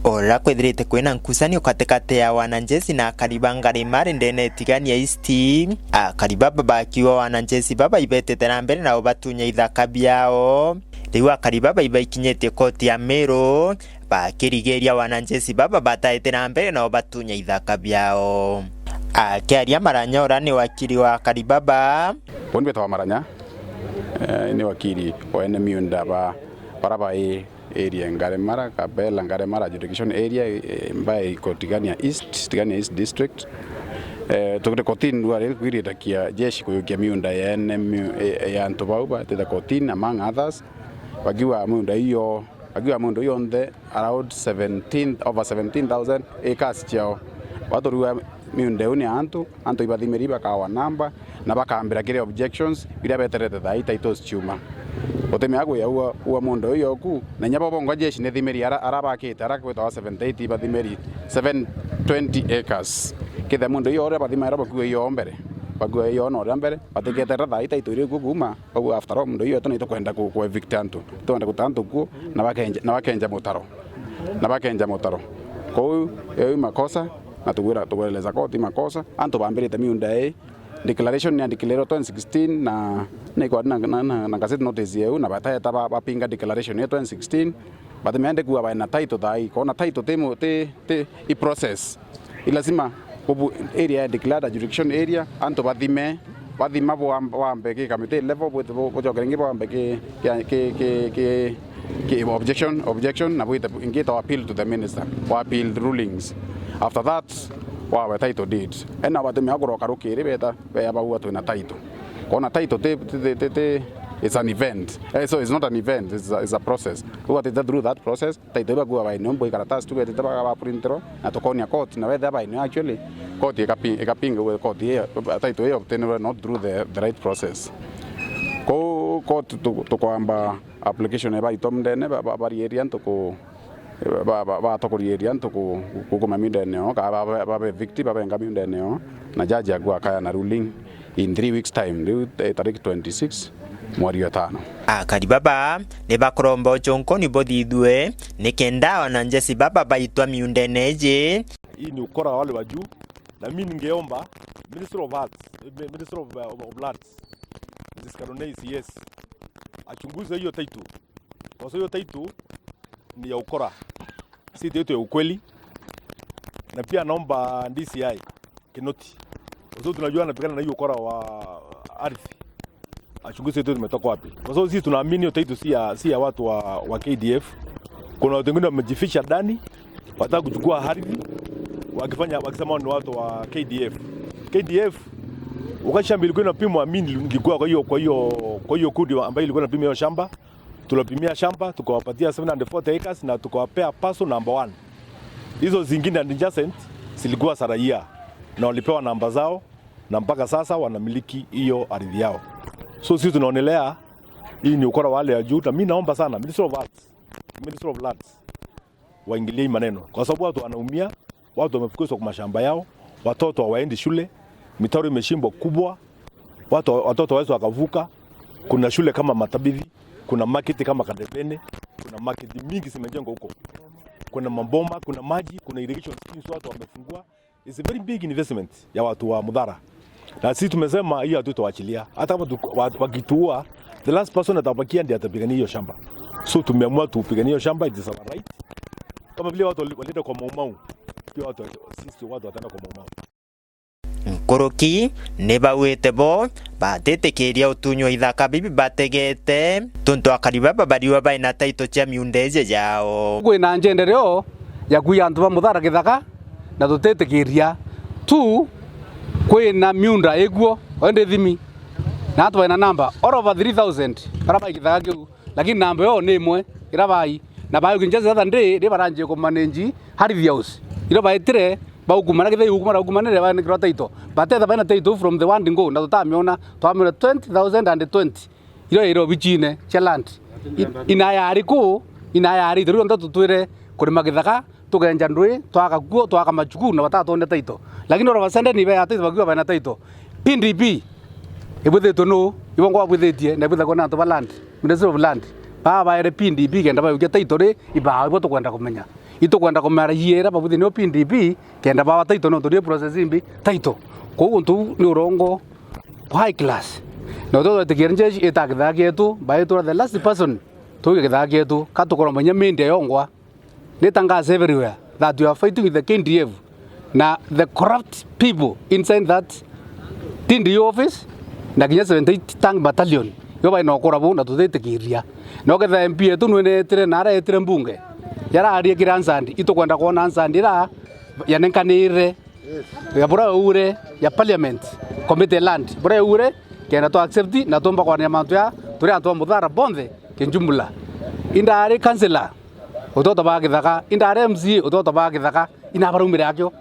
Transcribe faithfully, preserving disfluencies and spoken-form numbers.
Uria kwithirite kwina nkucanio katikati ya wananjeshi na akari ba Ngarimari ndene ya Tigania East, akari baba bakiuga wananjeshi baba ibetete na mbere na ubatunya ithaka biao. Riu akari baba ibaikinyitie koti ya Meru, bakirigiria wananjeshi baba bataite na mbere na ubatunya ithaka biao. Akiaria Maranya uria ni wakiri wa akari baba. Uni mbitawa Maranya, eh, ni wakiri wa ene miunda ba, bara bai area Ngaremara, Kabela, Ngaremara adjudication area, eh, mbae iko Tigania East, Tigania East District. Eh, tukire kotini rua riri kwiritakia jeshi kuyukia miunda ya ene miu-, eh, ya antu bau batite kotini, among others, bakiuga miunda iyo, bakiuga miunda iyo yonthe around seventeen, over seventeen thousand acres ciao. Baturua miunda iu ni antu, antu ibathimiri bakawa namba, na bakambira kiri objections biria beterete thaa ii titles ciuma. Utimea kwiya ua, ua muunda uyu yoku, na inya bo bongwa jeshi ni thimiri ara, ara bakite, ara kwitawa seventy eight ibathimiri seven twenty acres. Kethira muunda uyu uria bathimaira bakua iyo mbere, bakua iyo na uria mbere, batiketerera thaa ii title iri kuo kuuma, bau after all muunda uyu yetu ni tukwenda ku, ku evict antu, tukwenda guta antu kuo, na bakenja, na bakenja mutaro, na bakenja mutaro. Kou iyo i makosa, na tugwira, tugweleza koti makosa, antu bambirite miunda ii, declaration ni ya declare twenty sixteen na, na, na, na, na gazette notice yeu, na bataeta ba, bapinga declaration ya twenty sixteen, but meende kuwa bae na title thaa ii, kona title ti mu-, ti, ti, i process. I lazima kubu-, area ya declared adjudication area, antu bathime, bathima bwa-, bwambe ki committee level, bu-, bu-, bucoke ringi bwambe ki, ki, ki, ki, ki, ki objection, objection, na bwite, ingi itawa appeal to the minister, wa appeal rulings. After that, wawe title deed. Ena batumia kuroka rukiri beta, bea bagua twina title. Kona title ti, ti, ti, ti, ti, it's an event. Eh, so it's not an event, it's a, it's a process. Riu atite through that process, title iu bakua bainio mbui karatasi tu betite ba, ba printerwa, na tukonia court, na wethira bainio actually, court ikapi-, ikapinga uwe court iyo, title iyo obtained not through the, the right process. Kou court tu-, tukwamba application ya baitwa mundene, ba, ba, barieria antu ku, ba, ba, ba, batokoriria antu ku, ku, kukuma miundene yao, ka ba, ba, babe evict, babenga miundene yao, na judge akua akaya na ruling in three weeks time, riu, eh, tariki twenty-six mweri wa tano. Akari baba ni bakuromba ucunkuni buthithue, nikenda ona njeci baba baitwa miundene iji. Hii ni ukora wa wale wa juu, na mimi ningeomba Ministry of Health, eh, Ministry of, uh, of Lands, Mister Karunei C S, achunguze hiyo title. Kwa sababu hiyo title ni ya ukora, si title ya ukweli. Na pia naomba D C I Kinoti, kwa sababu tunajua anapigana na hiyo ukora wa ardhi, achunguze title imetoka wapi, kwa sababu sisi tunaamini hiyo title si ya, si ya watu wa, wa K D F. Kuna watu wengine wamejificha ndani, wataka kuchukua ardhi, wakifanya, wakisema ni watu wa K D F. K D F, wakati shamba ilikuwa inapimwa, mimi nilikuwa kwa hiyo, kwa hiyo, kwa hiyo kundi ambayo ilikuwa inapima hiyo shamba. Tuliwapimia shamba, tukawapatia seven hundred forty acres na tukawapea parcel number one. Hizo zingine adjacent zilikuwa za raia na walipewa namba zao, na mpaka sasa wanamiliki hiyo ardhi yao. So sisi tunaonelea hii ni ukora wa hali ya juu, na mimi naomba sana Ministry of Lands, Ministry of Lands waingilie hii maneno, kwa sababu watu wanaumia, watu wamefukuzwa kwa mashamba yao, watoto hawaendi shule, mitaro imechimbwa kubwa, watu, watoto hawawezi wakavuka. Kuna shule kama Matabithi, kuna market kama Kadebene, kuna market mingi zimejengwa huko, kuna maboma, kuna maji, kuna irrigation schemes watu wamefungua. It's a very big investment ya watu wa Mudhara. Na sisi tumesema hiyo hatutawaachilia. Hata kama tu-, wa-, wakituua, the last person atabakia ndiye atapigania hiyo shamba. So tumeamua tupiganie hiyo shamba, it is our right. Kama vile watu wali-, walienda kwa Mau Mau, pia watu, sisi watu wataenda kwa Mau Mau. Nkuruki ni bauite bo batitikiria utunywa ithaka bibi bategete, tuntu akari baba bariwa bai na title cia miunda iji yao. Kwina njendereo ya kuiya antu ba Muthara githaka, na tutitikiria tu kwina miunda ikuo, o indi ithimi. Na antu baina namba all over three thousand bara bai githaka kiu, lakini namba yao ni imwe, ira bai. Na bai ukinja the other day, ri baranjie kumanage Harvey House. Iro baitire, baukumana, kithei ukumana, ukumana, ri banikirwa title. Batetha baina title from the word go, na tutamiona, twamiona twenty thousand and twenty. Irio iri obichine cia land. I-, ina yari ku, ina yari, riu nthe tutwire kurima githaka, tugenja ndui, twaka kuo, twaka machuku, na batatwone title. Lakini oro basende ni bea title, bakiuga bena title. P D P ibwithitwe nu? Ibo ngwa bwithitie, na ibwithagwa na antu ba land, Ministry of Land. Baa baere P D P kenda bayukia title ri, ibao, ibo tukwenda kumenya. Itukwenda kumara yiira babuthi nio P D P, kenda bawa title nontu ni process imbi title. Kwou untu uu ni urongo bwa high class. Na utio twetikia njeshi ita githaa kietu, baitwa the last person tuge githaa kietu, ka tukorwa manya media yongwa. Ni tangazo everywhere that we are fighting with the K D F na the corrupt people inside that T D O office na kinya seventy-eight Tank Battalion. Yo baina ukura bu na tutitikiria. No ketha M P yetu nwenetire na aretire mbunge. Yararia kiri Ansandi, itukwenda kwona Ansandi ira yanenkanire ya bura ure ya parliament, committee land, bura ure, kenda twa accept na tumba kwania mantu ya turi antu a muthara bonthe kinjumla. Indari councillor, utoto ba githaka, indari M C A, utoto ba githaka, ina baraumire akio.